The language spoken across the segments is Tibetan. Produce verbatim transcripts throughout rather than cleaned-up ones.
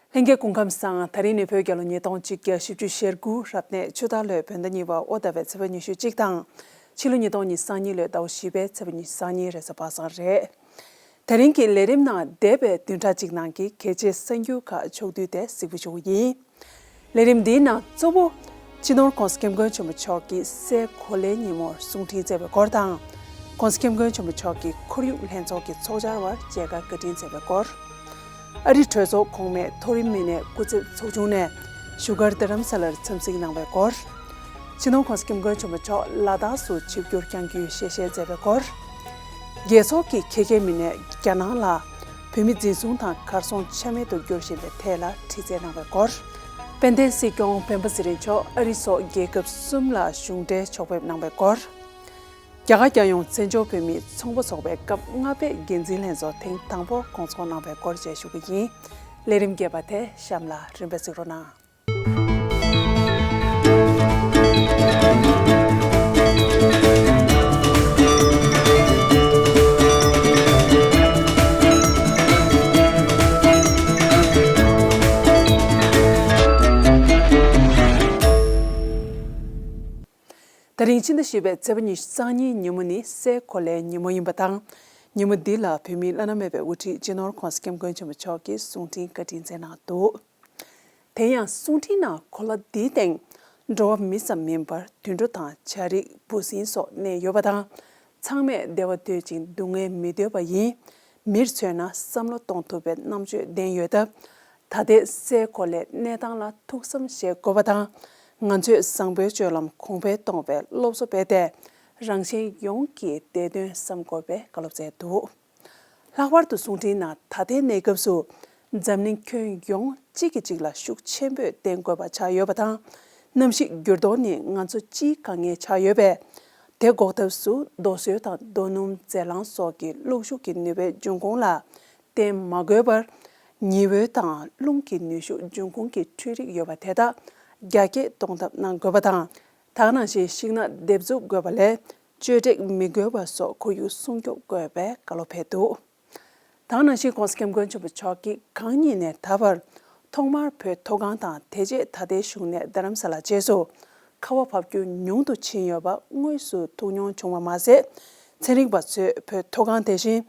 ལྷན་རྒྱས་སྐུ་ཁམས་བཟང་། ད་རིང་ནི་བོད་རྒྱལ་ལོ་ཉིས་སྟོང་ཆིག་བརྒྱ་བཞི་བཅུ་ཞེ་དགུ་རབ་གནས་ཆུ་སྟག་ལོའི་བོད་ཟླ་གཉིས་པ་དབོ་ཟླ་བའི་ཚེས་པ་ཉི་ཤུ་གཅིག་དང་། ཕྱི་ལོ་ཉིས་སྟོང་ཉི་ཤུ་རྩ་གཉིས་ལོའི་ཟླ་བ་བཞི་པའི་ཚེས་པ་ཉི་ཤུ་རྩ་གཉིས་རེས་གཟའ་པ་སངས་རེད། ད་རིང་གི་ལས་རིམ་ནང་འདས་པའི་བདུན་ཕྲག་གཅིག་ནང་གི་གལ་ཆེའི་གསར་འགྱུར་ཁག་ཕྱོགས་བསྡུས་ཏེ་གཟིགས་འབུལ་ཞུ་གི་ཡིན། ལས་རིམ་འདིའི་ནང་གཙོ་བོ། སྤྱི་ནོར་༸གོང་ས་༸སྐྱབས་མགོན་ཆེན་པོ་མཆོག་གིས་སའི་གོ་ལའི་ཉིན་མོར་གསུང་འཕྲིན་བསྩལ་བའི་སྐོར་དང་། ༸གོང་ས་༸སྐྱབས་མགོན་ཆེན་པོ་མཆོག་གིས་ཁོར་ཡུག་ལྷན་ཚོགས་ཀྱི་ཚོགས་བཅར་བར་མཇལ་ཁ་བཀའ་དྲིན་བསྩལ་བའི་སྐོར། ཨ་རི་གྲོས་ཚོགས་གོང་མའི་མཐོ་རིམ་མི་སྣའི་སྐུ་ཚབ་ཚོགས་ཆུང་ནས་བཞུགས་སྒར་རྡ་རམ་ས་ལར་འཚམས་གཟིགས་གནང་བའི་སྐོར། སྤྱི་ནོར་༸གོང་ས་༸སྐྱབས་མགོན་ཆེན་པོ་མཆོག་ལ་དྭགས་སུ་ཆིབས་བསྒྱུར་བསྐྱངས་རྒྱུའི་ཞལ་བཞེས་མཛད་པའི་སྐོར། རྒྱལ་ཚོགས་ཀྱི་ཁྱད་མཁས་མི་སྣས་རྒྱ་ནང་ལ་བོད་མི་འཛིན་བཟུང་དང་གར་སོང་ཆ་མེད་དུ་གྱུར་བཞིན་པའི་ཐད་ལ་དྲི་རྩད་གནང་བའི་སྐོར། དཔལ་ལྡན་སྲིད་སྐྱོང་སྤེན་པ་ཚེ་རིང་མཆོག་ཨ་རི་སོགས་རྒྱལ་ཁབ་གསུམ་ལ་གཞུང་འབྲེལ་ཕྱོགས་ཕེབས་གནང་བའི་སྐོར། རྒྱ་གར་རྒྱལ་ཡོངས་བཙན་བྱོལ་བོད་མིའི་ཚོང་པ་ཚོགས་པའི་སྐབས་ལྔ་པའི་འགན་འཛིན་ལྷན་ཚོགས་ཐེངས་དང་པོ་སྐོང་ཚོགས་གནང་བའི་སྐོར་བཅས་ཞུ་གི་ཡིན། ལས་རིམ་རྒྱས་པ་དེ་གཤམ་ལ་རིམ་པས་གཟིགས་རོགས་གནང་། ད་རིང་ཕྱི་ཟླ་བཞི་པའི་ཚེས་པ་ཉི་ཤུ་རྩ་གཉིས་ཉིན་མོ་ནི་སའི་གོ་ལའི་ཉིན་མོ་ཡིན་པ་དང་། ཉིན་མོ་འདི་ལ་བོད་མིའི་བླ་ན་མེད་པའི་དབུ་ཁྲིད་སྤྱི་ནོར་༸གོང་ས་༸སྐྱབས་མགོན་ཆེན་པོ་མཆོག་གིས་གསུང་འཕྲིན་བཀའ་དྲིན་བསྩལ་གནང་འདུག་དེ་ཡང་གསུང་འཕྲིན་ནང་གོ་ལ་འདིའི་སྟེང་འགྲོ་བ་མི་ཙམ་མིན་པར་དུད་འགྲོ་དང་བྱ་རིགས་འབུ་སྲིན་སོགས་གནས་ཡོད་པ་དང་། ཚང་མས་བདེ་བ་འདོད་ཅིང་སྡུག་བསྔལ་མི་འདོད་པ་ཡིན། མིར་མཚོན་ན་བསམ་བློ་གཏོང་ཐུབ་པའི་རྣམ་དཔྱོད་ལྡན་ཡོད་སྟབས། ད་ལྟའི་སའི་གོ་ལའི་གནས་སྟངས་ལ་ཐུགས་བསམ་བཞེས་དགོས་པ་དང་། ང་ཚོས་བཟང་པོའི་སྤྱོད་ལམ་གོང་འཕེལ་གཏོང་བའི་སློབ་གསོ་སྤེལ་ཏེ། རང་གཞན་ཡོངས་ཀྱི་བདེ་དོན་བསམ་དགོས་པའི་བཀའ་སློབ་སྩལ་འདུག་ལྷག་པར་དུ་གསུང་འཕྲིན་ནང་ད་ལྟའི་གནས་སྐབས་སུ་འཛམ་གླིང་ཁྱོན་ཡོངས་གཅིག་གིས་གཅིག་ལ་ཤུགས་ཆེན་པོས་བརྟེན་དགོས་པ་ཆགས་ཡོད་པ་དང་། གནམ་གཤིས་འགྱུར་ལྡོག་ནི་ང་ཚོ་སྤྱིའི་དཀའ་ངལ་ཆགས་ཡོད་པས། དེ་འགོག་ཐབས་སུ་རྡོ་སོལ་དང་རྡོ་སྣུམ་རྫས་རླངས་སོགས་ཀྱི་གློག་ཤུགས་ཀྱི་ནུས་པའི་འབྱུང་ཁུངས་ལ་བརྟེན་མ་དགོས་པར། ཉི་འོད་དང་རླུང་གི་ནུས་ཤུགས་འབྱུང་ཁུངས་ཀྱི་འཕྲུལ་རིག་ཡོད་པ་དེ་དག་རྒྱ་སྐྱེད་གཏོང་ཐབས་གནང་དགོས་པ་དང་། དེ་ག་ནང་བཞིན་ཤིང་ནགས་འདེབས་འཛུགས་དགོས་པ་ལས་གཅོད་བྲེག་མི་དགོས་པ་སོགས་ཁོར་ཡུག་སྲུང་སྐྱོབ་དགོས་པའི་བཀའ་སློབ་ཕེབས་འདུག་དེ་ག་ནང་བཞིན་༸གོང་ས་༸སྐྱབས་མགོན་ཆེན་པོ་མཆོག་གིས་གང་ཉིད་ནས་ད་བར་ཐོག་མར་བོད་མཐོ་སྒང་དང་། དེ་རྗེས་ད་ལྟའི་བཞུགས་གནས་རྡ་རམ་ས་ལ་བཅས་སུ་ཁ་བ་འབབ་རྒྱུན་ཉུང་དུ་ཕྱིན་ཡོད་པ་དངོས་སུ་ཐུགས་མྱོང་བྱུང་བ་མ་ཟད། ཚན་རིག་པ་ཚོས་བོད་མཐོ་སྒང་དེ་བཞིན་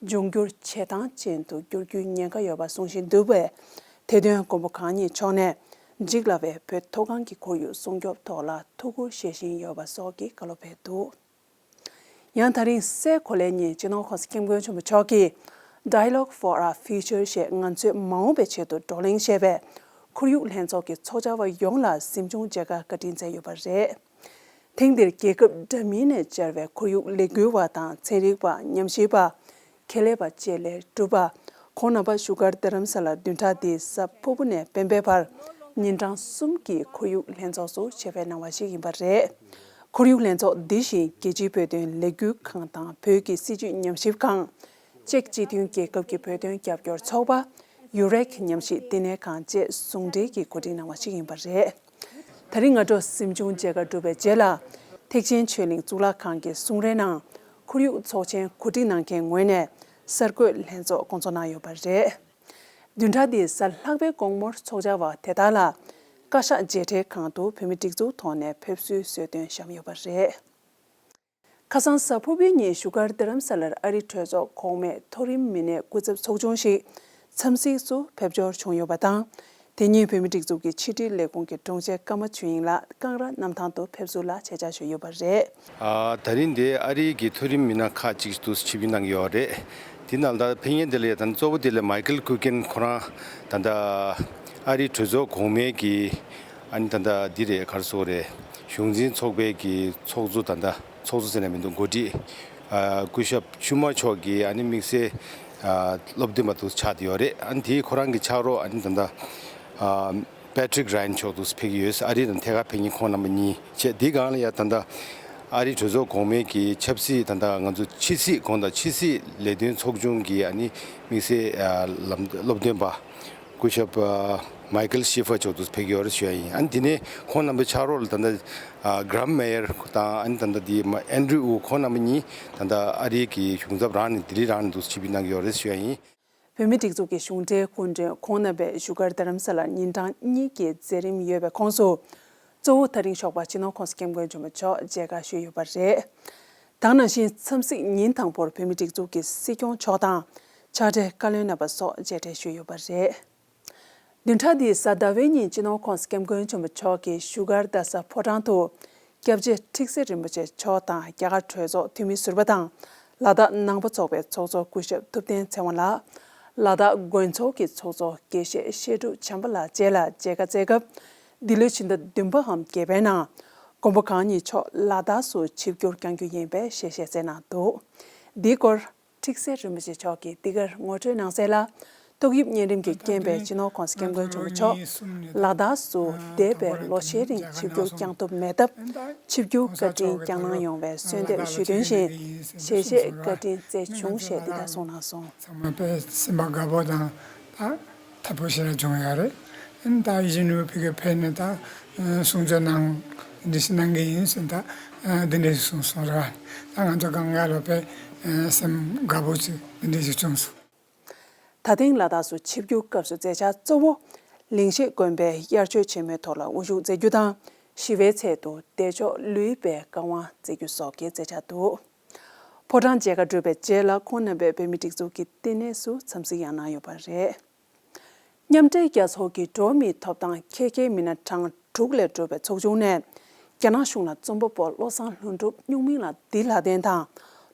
འབྱུང་འགྱུར་བྱེ་ཐང་ཅན་དུ་འགྱུར་རྒྱུའི་ཉེན་ཁ་ཡོད་པ་གསུང་བཞིན་འདུག་པས། དེ་དོན་མགོན་པོ་གང་ཉིད་མཆོག་ནས་འཇིག་སླ་བའི་བོད་མཐོ་སྒང་གི་ཁོར་ཡུག་སྲུང་སྐྱོབ་ཐོག་ལ་ཐུགས་ཁུར་བཞེས་བཞིན་ཡོད་པ་སོགས་ཀྱི་བཀའ་སློབ་ཕེབས་འདུག་ཡང་ད་རིང་སའི་གོ་ལའི་ཉིན་སྤྱི་ནོར་༸གོང་ས་༸སྐྱབས་མགོན་ཆེན་པོ་མཆོག་གིས་Dialogue for Our Future ཞེས་ང་ཚོའི་མ་འོངས་པའི་ཆེད་དུ་བགྲོ་གླེང་ཞེས་པའི་ཁོར་ཡུག་ལྷན་ཚོགས་ཀྱི་ཚོགས་བཅར་བ་ཡོངས་ལ་གཟིམ་ཆུང་མཇལ་ཁ་བཀའ་དྲིན་བསྩལ་ཡོད་པ་རེད། ཐེངས་འདིར་རྒྱལ་ཁབ་འདྲ་མིན་ནས་བཅར་བའི་ཁོར་ཡུག་ལས་འགུལ་བ་དང་ཚན་རིག་པ། ཉམས་ཞིབ་པ། ཁེ་ལས་པ་བཅས་ལས་གྲུབ་པ། ཁོང་རྣམ་པ་བཞུགས་སྒར་རྡ་རམ་ས་ལ་བདུན་ཕྲག་འདིའི་གཟའ་ཕུར་བུ་ནས་སྤེན་པའི་བར་ཉིན་གྲངས་གསུམ་གྱི་ཁོར་ཡུག་ལྷན་ཚོགས་སུ་ཆེད་ཕེབས་གནང་བ་ཞིག་ཡིན་པ་རེད། ཁོར་ཡུག་ལྷན་ཚོགས་འདི་བཞིན་རྒྱལ་སྤྱིའི་བོད་དོན་ལས་འགུལ་ཁང་དང་བོད་ཀྱི་སྲིད་བྱུས་ཉམས་ཞིབ་ཁང་། ཅེཀ་སྤྱི་མཐུན་རྒྱལ་ཁབ་ཀྱི་བོད་དོན་རྒྱབ་སྐྱོར་ཚོགས་པ། ཡུ་རེག་ཉམས་ཞིབ་བསྟི་གནས་ཁང་བཅས་ཟུང་འབྲེལ་གྱིས་གོ་སྒྲིག་གནང་བ་ཞིག་ཡིན་པ་རེད། ད་རིང་སྔ་དྲོ་གཟིམ་ཆུང་མཇལ་ཁ་གྲུབ་པའི་རྗེས་ལ། ཐེག་ཆེན་ཆོས་གླིང་གཙུག་ལག་ཁང་གི་གསུང་རའི་ནང་། ཁོར་ཡུག་ཚོགས་ཆེན་གོ་སྒྲིག་གནང་མཁན་ངོས་ནས་གསར་འགོད་ལྷན་ཚོགས་སྐོང་ཚོགས་གནང་ཡོད་པ་རེད། བདུན་ཕྲག་འདིའི་གཟའ་ལྷག་པའི་དགོང་མོར་ཚོགས་བཅར་བ་དེ་དག་ལ། བཀའ་ཤག་མཇལ་འཕྲད་ཁང་དུ་བོད་མི་སྒྲིག་འཛུགས་ཐོག་ནས་ཕེབས་བསུའི་གསོལ་སྟོན་བཤམས་ཡོད་པ་རེད། ཁ་སང་གཟའ་ཕུར་བུའི་ཉིན་བཞུགས་སྒར་རྡ་རམ་ས་ལར་ཨ་རིའི་གྲོས་ཚོགས་གོང་མའི་མཐོ་རིམ་མི་སྣའི་སྐུ་ཚབ་ཚོགས་ཆུང་ཞིག་འཚམས་གཟིགས་སུ་ཕེབས་འབྱོར་བྱུང་ཡོད་པ་དང་། དེ་ཉིན་བོད་མིའི་སྒྲིག་འཛུགས་ཀྱི་ཕྱི་དྲིལ་ལས་ཁུངས་ཀྱི་དྲུང་ཆེ་ཀརྨ་ཆོས་དབྱིངས་ལགས་ཀང་ར་གནམ་ཐང་དུ་ཕེབས་བསུ་ལ་ཆེད་བཅར་ཞུས་ཡོད་པ་རེད། ཨ། ད་རིང་འདིར་ཨ་རིའི་གི་མཐོ་རིམ་མི་སྣ་ཁག་ཅིག་ཏུ་ཆིབས་བསྒྱུར་གནང་ཡོད་རེད། དེ་ནང་ད་ཕེབས་མཁན་དེ་ལ་ད་གཙོ་བོ་དེ་ལ་མའི་ཀལ་ཀུ་ཀེན་ཁོ་རང་ད་ལྟ་ཨ་རིའི་གྲོས་ཚོགས་གོང་མའི་གི་ཨ་ནི་ད་ལྟ་འདི་རེད། ག་རེ་ཟེར་དགོས་རེད། གཞུང་འཛིན་ཚོགས་པའི་གི་ཚོགས་གཙོ་ད་ལྟ་ཚོགས་གཙོ་ཟེར་ན་མི་འདུག་འགོ་ཁྲིད། ཨ། སྐུ་ཞབས་ཆུ་དམར་མཆོག་གི་ཨ་ནི་དམིགས་བསལ། ཨ། སློབ་སྟོན་པ་དུ་ཆགས་བསྡད་ཡོད་རེད། ཨ་ནི་དེའི་ཁོ་རང་གི་ཕྱག་རོགས་ཨ་ནི་ད་ལྟ། ཨ། པེ་ཏྲིག་ར་ཡན་མཆོག་དུ་ཕེབས་ཀྱི་ཡོད། ཨ་རི་དང་ཐད་ཀར་ཕེབས་མཁན་ཁོང་རྣམ་པ་གཉིས་བྱས། དེའི་སྒང་ལ་ཡ་ད་ལྟ་ཨ་རི་གྲོས་ཚོགས་གོང་མའི་གི་ཆབ་སྲིད་ད་ལྟ་ང་ཚོ་ཕྱི་སྲིད་གོང་དང་ཕྱི་སྲིད་ལས་དོན་ཚོགས་ཆུང་གི་ཨ་ནི་དམིགས་བསལ། ཨ། ལམ་སློབ་སྟོན་པ། སྐུ་ཞབས། ཨ། མའི་ཀལ་ཤི་ཧྥར་མཆོག་ཏུ་ཕེབས་ཀྱི་ཡོད་རེད་ཞུ་ཡ་ཡིན། ཨ་ནི་དེ་ནས་ཁོང་རྣམ་པའི་ཕྱག་རོགས་ལ་ད་ལྟ། ཨ། གྷ་རམ་མེ་ཡར་དང་ཨ་ནི་ད་ལྟ་དེ་མ་ཨན་ཌྲུ་ཝུ་ཁོང་རྣམ་པ་གཉིས་ད་ལྟ་ཨ་རིའི་གི་གཞུང་ཚབ་རང་ནས་ལྡི་ལི་རང་ནས་འདུག་ཆིབས་བསྒྱུར་གནང་གི་ཡོད་རེད་ཞུ་ཡ་ཡིན། བོད་མིའི་སྒྲིག་འཛུགས་ཀྱི་གཞུང་འབྲེལ་སྐུ་མགྲོན་ཁོང་རྣམ་པས་བཞུགས་སྒར་རྡ་རམ་ས་ལར་ཉིན་གྲངས་གཉིས་ཀྱི་མཛད་རིམ་ཡོད་པའི་ཁོངས་སུ། གཙོ་བོ་ད་རིང་ཞོགས་པ་སྤྱི་ནོར་༸གོང་ས་༸སྐྱབས་མགོན་ཆེན་པོ་མཆོག་མཇལ་ཁ་ཞུས་ཡོད་པ་རེད། ད་ག་ནང་བཞིན་འཚམས་གཟིགས་ཉིན་དང་པོར་བོད་མིའི་སྒྲིག་འཛུགས་ཀྱི་སྲིད་སྐྱོང་མཆོག་དང་། ཕྱག་སྦྲེལ་བཀའ་བློན་རྣམ་པ་སོགས་མཇལ་འཕྲད་ཞུས་ཡོད་པ་རེད། བདུན་ཕྲག་འདིའི་གཟའ་ཟླ་བའི་ཉིན་སྤྱི་ནོར་༸གོང་ས་༸སྐྱབས་མགོན་ཆེན་པོ་མཆོག་གིས་བཞུགས་སྒར་རྡ་ས་ཕོ་བྲང་དུ། སྐྱབས་རྗེ་ཁྲིག་སེ་རིན་པོ་ཆེ་མཆོག་དང་རྒྱ་གར་གྲོས་ཚོགས་འཐུས་མི་ཟུར་པ་དང་། ལ་དྭགས་ནང་པ་ཚོགས་པའི་ཚོགས་གཙོ་སྐུ་ཞབས་ཐུབ་བསྟན་ཚེ་དབང་ལགས། ལ་དྭགས་དགོན་ཚོགས་ཀྱི་ཚོགས་གཙོ་དགེ་བཤེས་བཤད་སྒྲུབ་བྱམས་པ་ལགས་བཅས་ལ་མཇལ་ཁ་བསྩལ་སྐབས། འདི་ལོའི་ཕྱི་ཟླ་བདུན་པའམ་བརྒྱད་པའི་ནང་། མགོན་པོ་གང་ཉིད་མཆོག་ལ་དྭགས་སུ་ཆིབས་བསྒྱུར་བསྐྱང་རྒྱུ་ཡིན་པའི་ཞལ་བཞེས་མཛད་གནང་འདུག་འདིའི་སྐོར། ཁྲིག་སེ་རིན་པོ་ཆེ་མཆོག་གིས་འདི་གར་ངོ་སྤྲོད་གནང་གསལ་ལ། ཏོག་དབྱིབས་གཉན་རིམས་ཀྱི་རྐྱེན་པས་སྤྱི་ནོར་༸གོང་ས་༸སྐྱབས་མགོན་ཆེན་པོ་མཆོག་ལ་དྭགས་སུ་འདས་པའི་ལོ་ཤས་རིང་ཆིབས་བསྒྱུར་བསྐྱང་ཐུབ་མེད་སྟབས། ཆིབས་བསྒྱུར་བཀའ་དྲིན་བསྐྱངས་གནང་ཡོང་བའི་གསོལ་འདེབས་ཞུ་དོན་བཞིན། ཞལ་བཞེས་བཀའ་དྲིན་སྩལ་བྱུང་ཞེས་འདི་ལྟར་གསུངས་གནང་སོང་། ཚང་མ་དཔེ་སེམས་པ་དགའ་པོ་དང་ད་དགའ་པོ་ཞེ་དྲག་བྱུང་ཡོད་རེད། ཨ་ནི་ད་ཡིད་བཞིན་ནོར་བུ་ཕ་གིར་ཕེབས་ནས་ད་གསུང་ཆོས་གནང་འདི་ཞིག་གནང་གི་ཡིན་ཟེར་ད་འདི་འདྲ་ཞིག་གསུངས་སོང་ར། ད་ང་ཚོ་གང་ག་ལ་དཔེ་སེམས་དགའ་པོ་ཅིག་འདི་འདྲ་ཞིག་བྱུང་སོང་། ད་ཐེངས་ལ་དྭགས་སུ་ཆིབས་བསྒྱུར་སྐབས་སུ་མཛད་འཆར་གཙོ་བོ། ལིང་ཤེད་དགོན་པའི་དབྱར་ཆོས་ཆེན་མོའི་ཐོག་ལ་དབུ་བཞུགས་མཛད་རྒྱུ་དང་། ཞི་བའི་ཚལ་དུ་བདེ་མཆོག་ལུས་པའི་བཀའ་དབང་བསྩལ་རྒྱུ་སོགས་ཀྱི་མཛད་འཆར་འདུག་ཕོ་བྲང་མཇལ་ཁ་གྲུབ་པའི་རྗེས་ལ་ཁོང་རྣམ་པས་བོད་མིའི་སྒྲིག་འཛུགས་ཀྱི་བསྟི་གནས་སུ་འཚམས་གཟིགས་ཡང་གནང་ཡོད་པ་རེད། མཉམ་འབྲེལ་རྒྱལ་ཚོགས་ཀྱི་འགྲོ་བ་མིའི་ཐོབ་ཐང་ཁྱད་མཁས་མི་སྣ་གྲངས་དྲུག་ལས་གྲུབ་པའི་ཚོགས་ཆུང་ནས། རྒྱ་ནག་གཞུང་ལ་རྩོམ་པ་པོ་བློ་བཟང་ལྷུན་གྲུབ་སྨྱུག་མིང་ལ་དིལ་ལྷ་ལྡན་དང་།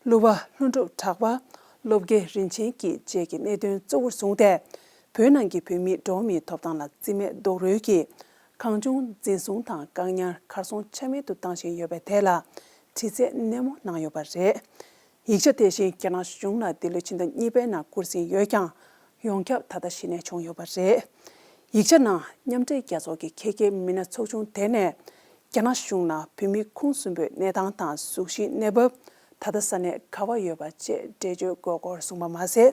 གླུ་བ་ལྷུན་གྲུབ་གྲགས་པ། སློབ་དགེ་རིན་ཆེན་གྱི་བཅས་ཀྱི་གནད་དོན་གཙོ་བོར་བཟུང་སྟེ། བོད་ནང་གི་བོད་མིའི་འགྲོ་བ་མིའི་ཐོབ་ཐང་ལ་བརྩི་མེད་རྡོག་རོལ་གྱིས། གང་བྱུང་འཛིན་བཟུང་དང་བཀག་ཉར་གར་སོང་ཆ་མེད་དུ་བཏང་བཞིན་ཡོད་པའི་ཐད་ལ། དྲི་རྩད་ནན་མོ་གནང་ཡོད་པ་རེད། ཡིག་ཆ་དེ་བཞིན་རྒྱ་ནག་གཞུང་ལ་འདི་ལོའི་ཕྱི་ཟླ་གཉིས་པའི་ནང་བསྐུར་ཟིན་ཡོད་ཀྱང་། ཡོངས་ཁྱབ་ད་ལྟ་གཞི་ནས་བྱུང་ཡོད་པ་རེད། ཡིག་ཆ་ནང་མཉམ་འབྲེལ་རྒྱལ་ཚོགས་ཀྱི་ཁྱད་མཁས་མི་སྣ་ཚོགས་ཆུང་དེ་ནས། རྒྱ་ནག་གཞུང་ནང་བོད་མི་ཁུངས་གསུམ་པོའི་གནས་སྟངས་དང་གཟུགས་གཞིའི་གནས་བབ། ད་ལྟ་ས་གནས་ག་པར་ཡོད་པ་བཅས་འགྲེལ་བརྗོད་དགོས་སྐོར་གསུངས་པ་མ་ཟད།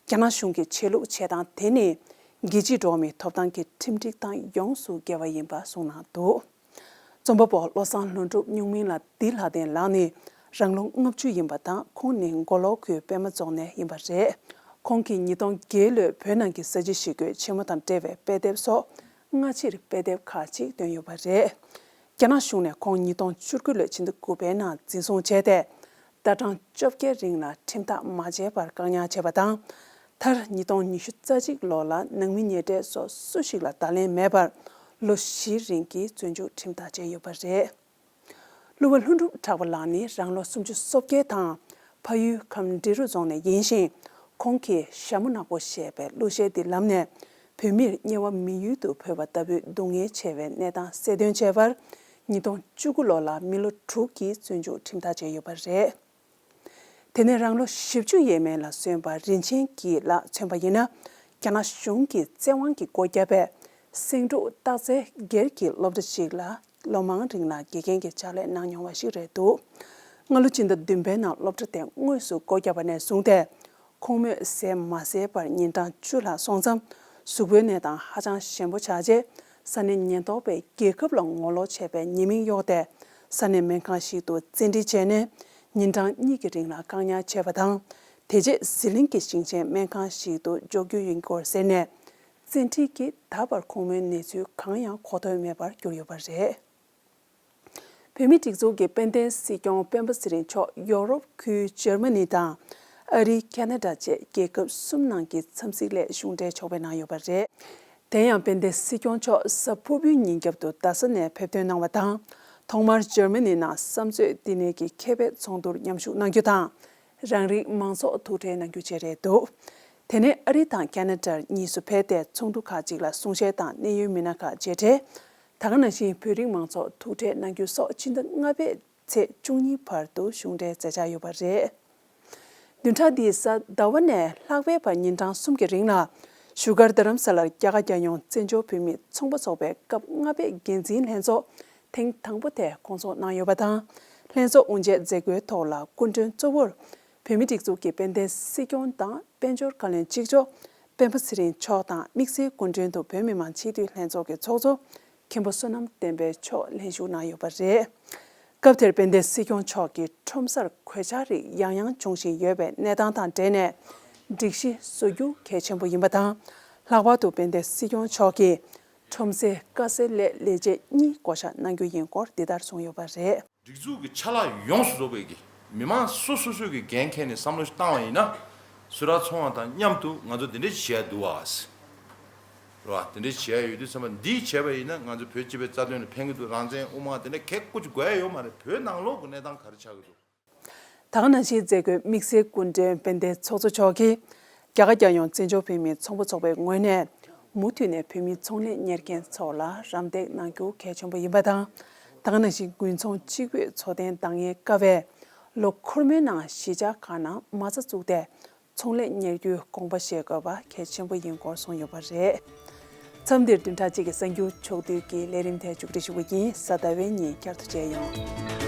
རྒྱ་ནག་གཞུང་གི་ཆོས་ལུགས་བྱེད་སྟངས་དེ་ནི། རྒྱལ་སྤྱིའི་འགྲོ་བ་མིའི་ཐོབ་ཐང་གི་ཁྲིམས་སྒྲིག་དང་ཡོངས་སུ་འགལ་བ་ཡིན་པ་གསུངས་གནང་འདུག་རྩོམ་པ་པོ་བློ་བཟང་ལྷུན་གྲུབ་སྨྱུག་མིང་ལ་དིལ་ལྷ་ལྡན་ལགས་ནི་རང་ལོ་ལྔ་བཅུ་ཡིན་པ་དང་། ཁོང་ནི་མགོ་ལོག་ཁུལ་པད་མ་རྫོང་ནས་ཡིན་པ་རེད། ཁོང་གིས་ཉིས་སྟོང་བརྒྱད་ལོའི་བོད་ནང་གི་གཟའ་བཅུ་ཞི་རྒོལ་ཆེན་མོ་དང་འབྲེལ་བའི་དཔེ་དེབ་སོགས་སྔ་ཕྱིར་དཔེ་དེབ་ཁག་ཅིག་བཏོན་ཡོད་པ་རེད། རྒྱ་ནག་གཞུང་ནས་ཁོང་ཉིས་སྟོང་བཅུ་དགུ་ལོའི་ཕྱི་ཟླ་དགུ་པའི་ནང་འཛིན་བཟུང་བྱས་ཏེ། ཟླ་གྲངས་བཅོ་བརྒྱད་རིང་ལ་ཁྲིམས་ཐག་མ་བཅད་པར་བཀག་ཉར་བྱས་པ་དང་། མཐར་ཉིས་སྟོང་ཉི་ཤུ་རྩ་གཅིག་ལོ་ལ་ནང་མི་ཉེས་འབྲེལ་སོགས་སུ་ཞིག་ལ་བརྡ་ལན་མེད་པར་ལོ་བཞི་རིང་གི་བཙོན་འཇུག་ཁྲིམས་ཐག་བཅད་ཡོད་པ་རེད། གླུ་བ་ལྷུན་གྲུབ་གྲགས་པ་ལགས་ནི་རང་ལོ་སུམ་ཅུ་སོ་བརྒྱད་དང་། ཕ་ཡུལ་ཁམས་འབྲི་རུ་རྫོང་ནས་ཡིན་ཞིང་། ཁོང་གིས་ཞྭ་མོ་ནག་པོ་ཞེས་པའི་གླུ་གཞས་འདི་ལམ་ནས། བོད་མིར་དམྱལ་བ་མི་ཡུལ་དུ་འབོད་པ་ལྟ་བུའི་སྡུག་བསྔལ་ཆེ་བའི་གནས་སྟངས་གསལ་སྟོན་བྱས་པར། ཉིས་སྟོང་བཅུ་དགུ་ལོ་ལ་མི་ལོ་དྲུག་གི་བཙོན་འཇུག་ཁྲིམས་ཐག་བཅད་ཡོད་པ་རེད། དེ་ནས་རང་ལོ་བཞི་བཅུ་ཡས་མས་ལ་སོན་པ་རིན་ཆེན་སྐྱིད་ལགས་མཚོན་པ་ཡིན་ན། རྒྱ་ནག་གཞུང་གིས་བཙན་དབང་གིས་སྒོ་བརྒྱབ་པའི་སེང་འབྲུག་སྟག་རྩེ་སྒེར་གྱི་སློབ་གྲྭ་ཞིག་ལ་ལོ་མང་རིང་ལ་དགེ་རྒན་གྱི་ཕྱག་ལས་གནང་མྱོང་བ་ཞིག་རེད་འདུག་སྔ་ལོ་སྤྱི་ཟླ་བདུན་པའི་ནང་སློབ་གྲྭ་དེ་དངོས་སུ་སྒོ་བརྒྱབ་པ་ནས་བཟུང་སྟེ། ཁོང་མོས་ཟས་མ་ཟས་པར་ཉིན་གྲངས་བཅུ་ལྷག་སོང་མཚམས། གཟུགས་པོའི་གནས་སྟངས་ཧ་ཅང་ཞན་པོ་ཆགས་རྗེས། ས་གནས་ཉེན་རྟོག་པས་རྒྱལ་ཁབ་ལ་ངོ་ལོག་བྱས་པའི་ཉེས་མིང་གཡོགས་ཏེ། ས་གནས་སྨན་ཁང་ཞིག་ཏུ་བཙན་ཁྲིད་བྱས་ནས། ཉིན་གྲངས་གཉིས་ཀྱི་རིང་ལ་བཀག་ཉར་བྱས་པ་དང་། དེ་རྗེས་ཟི་ལིང་གི་ཞིང་ཆེན་སྨན་ཁང་ཞིག་ཏུ་འཇོག་རྒྱུ་ཡིན་སྐོར་ཟེར་ནས། བཙན་ཁྲིད་ཀྱིས་ད་བར་ཁོང་མོའི་གནས་ཚུལ་གང་ཡང་གོ་ཐོས་མེད་པར་གྱུར་ཡོད་པ་རེད། བོད་མིའི་སྒྲིག་འཛུགས་ཀྱི་དཔལ་ལྡན་སྲིད་སྐྱོང་སྤེན་པ་ཚེ་རིང་མཆོག་ཡོ་རོབ་ཁུལ་འཇར་མ་ནི་དང་། ཨ་རི། ཁ་ན་ཌ་བཅས་རྒྱལ་ཁབ་གསུམ་ནང་གི་འཚམས་གཟིགས་སླད་གཞུང་འབྲེལ་ཕྱོགས་ཕེབས་གནང་ཡོད་པ་རེད། དེ་ཡང་དཔལ་ལྡན་སྲིད་སྐྱོང་མཆོག་གཟའ་ཕུར་བུའི་ཉིན་རྒྱབ་ཏུ་རྡ་ས་ནས་ཕེབས་ཐོན་གནང་བ་དང་། ཐོག་མར་འཇར་མ་ནི་ནང་བསམ་མཛོད་བསྟི་གནས་ཀྱི་ཁེ་ཕན་ཚོགས་འདུར་མཉམ་ཞུགས་གནང་རྒྱུ་དང་། རང་རིགས་མང་ཚོགས་ཐུག་འཕྲད་གནང་རྒྱུ་བཅས་རེད་འདུག་དེ་ནས་ཨ་རི་དང་ཁ་ན་ཌར་གཉིས་སུ་ཕེབས་ཏེ་ཚོགས་འདུ་ཁག་ཅིག་ལ་གསུང་བཤད་དང་གནད་ཡོད་མི་སྣ་ཁག་མཇལ་འཕྲད། ད་ག་ནང་བཞིན་བོད་རིགས་མང་ཚོགས་ཐུག་འཕྲད་གནང་རྒྱུ་སོགས་ཕྱི་ཟླ་ལྔ་པའི་ཚེས་བཅུ་གཉིས་བར་དུ་གཞུང་འབྲེལ་མཛད་འཆར་ཡོད་པ་རེད། བདུན་ཕྲག་འདིའི་གཟའ་ཟླ་བ་ནས་ལྷག་པའི་བར་ཉིན་གྲངས་གསུམ་གྱི་རིང་ལ། བཞུགས་སྒར་རྡ་རམ་ས་ལར་རྒྱ་གར་རྒྱལ་ཡོངས་བཙན་བྱོལ་བོད་མིའི་ཚོང་པ་ཚོགས་པའི་སྐབས་ལྔ་པའི་འགན་འཛིན་ལྷན་ཚོགས་ཐེངས་དང་པོ་དེ་སྐོང་ཚོགས་གནང་ཡོད་པ་དང་། ལྷན་ཚོགས་དབུ་འབྱེད་མཛད་སྒོའི་ཐོག་ལ་སྐུ་མགྲོན་གཙོ་བོར། བོད་མིའི་སྒྲིག་འཛུགས་ཀྱི་དཔལ་ལྡན་སྲིད་སྐྱོང་དང་དཔལ་འབྱོར་བཀའ་བློན་གཅིག་ལྕོགས་སྤེན་པ་ཚེ་རིང་མཆོག་དང་། དམིགས་བསལ་སྐུ་མགྲོན་དུ་བོད་མི་མང་སྤྱི་འཐུས་ལྷན་ཚོགས་ཀྱི་ཚོགས་གཙོ་མཁན་པོ་བསོད་ནམས་བསྟན་འཕེལ་མཆོག་ལྷན་ཞུགས་གནང་ཡོད་པ་རེད། སྐབས་དེར་དཔལ་ལྡན་སྲིད་སྐྱོང་མཆོག་གིས་ཁྲོམ་སར་གོད་ཆག་རིགས་ཡང་ཡང་འབྱུང་བཞིན་ཡོད་པའི་གནས་སྟངས་དང་འབྲེལ་ནས། སྒྲིག་གཞི་བཟོ་རྒྱུ་གལ་ཆེན་པོ་ཡིན་པ་དང་། ལྷག་པར་དུ་དཔལ་ལྡན་སྲིད་སྐྱོང་མཆོག་གིས་ཁྲོམ་སའི་དཀའ་སེལ་སླད་ལས་བྱེད་གཉིས་བསྐོ་གཞག་གནང་རྒྱུ་ཡིན་སྐོར་འདི་ལྟར་གསུངས་ཡོད་པ་རེད། སྒྲིག་འཛུགས་ཀྱི་ཆ་ལག་ཡོངས་སུ་རྫོགས་པའི་གི་མི་མང་སོ་སོ་སོའི་གི་འགན་འཁྱེར་ནས་བསམ་བློ་ཞིག་བཏང་བ་ཡིན་ན། ཟུར་ར་ཚོང་བ་དང་མཉམ་དུ་ང་ཚོ་འདི་འདྲས་བྱེད་ཡ་འདུག་བ། རེད་བ། འདི་འདྲས་བྱེད་ཡ་ཡོད་དུས་ཙམ་པ་འདི་བྱས་པ་ཡིན་ན་ང་ཚོ་བོད་སྤྱི་པའི་རྩ་དོན་ལ་ཕན་གི་འདུག་རང་བཙན་དབུ་མ་དེ་འདྲ་གལ་ཀུ་ཅིག་དགོས་ཡ་ཡོད་མ་རེད། བོད་ནང་ལོགས་ཀྱི་གནས་སྟངས་ག་རེ་ཆགས་ཀྱི་འདུག་ད་ག་ནང་བཞིན་མཛད་སྒོའི་དམིགས་བསལ་སྐུ་མགྲོན་དཔལ་ལྡན་ཚོགས་གཙོ་མཆོག་གིས། རྒྱ་གར་རྒྱལ་ཡོངས་བཙན་བྱོལ་བོད་མིའི་ཚོང་པ་ཚོགས་པའི་ངོས་ནས། མུ་མཐུད་ནས་བོད་མིའི་ཚོང་ལས་གཉེར་མཁན་ཚོ་ལ་རམ་འདེགས་གནང་རྒྱུ་གལ་ཆེན་པོ་ཡིན་པ་དང་། ད་ག་ནང་བཞིན་དགུན་ཚོང་གཅིག་པུས་འཚོ་རྟེན་འདང་ངེས་དཀའ་བས། ལོ་འཁོར་མོའི་ནང་གཞིས་ཆགས་ཁག་ནང་མ་རྩ་བཙུགས་ཏེ། ཚོང་ལས་གཉེར་རྒྱུའི་དགོངས་པ་བཞེས་དགོས་པ་གལ་ཆེན་པོ་ཡིན་སྐོར་གསུངས་ཡོད་པ་རེད། མཚམས་འདིར་བདུན་ཕྲག་གཅིག་གི་གསར་འགྱུར་ཕྱོགས་བསྡུས་ཀྱི་ལས་རིམ་དེ་མཇུག་སྒྲིལ་ཞུ་གི་ཡིན། གཟའ་ཟླ་བའི་ཉིན་བསྐྱར་དུ་མཇལ་ཡོང་།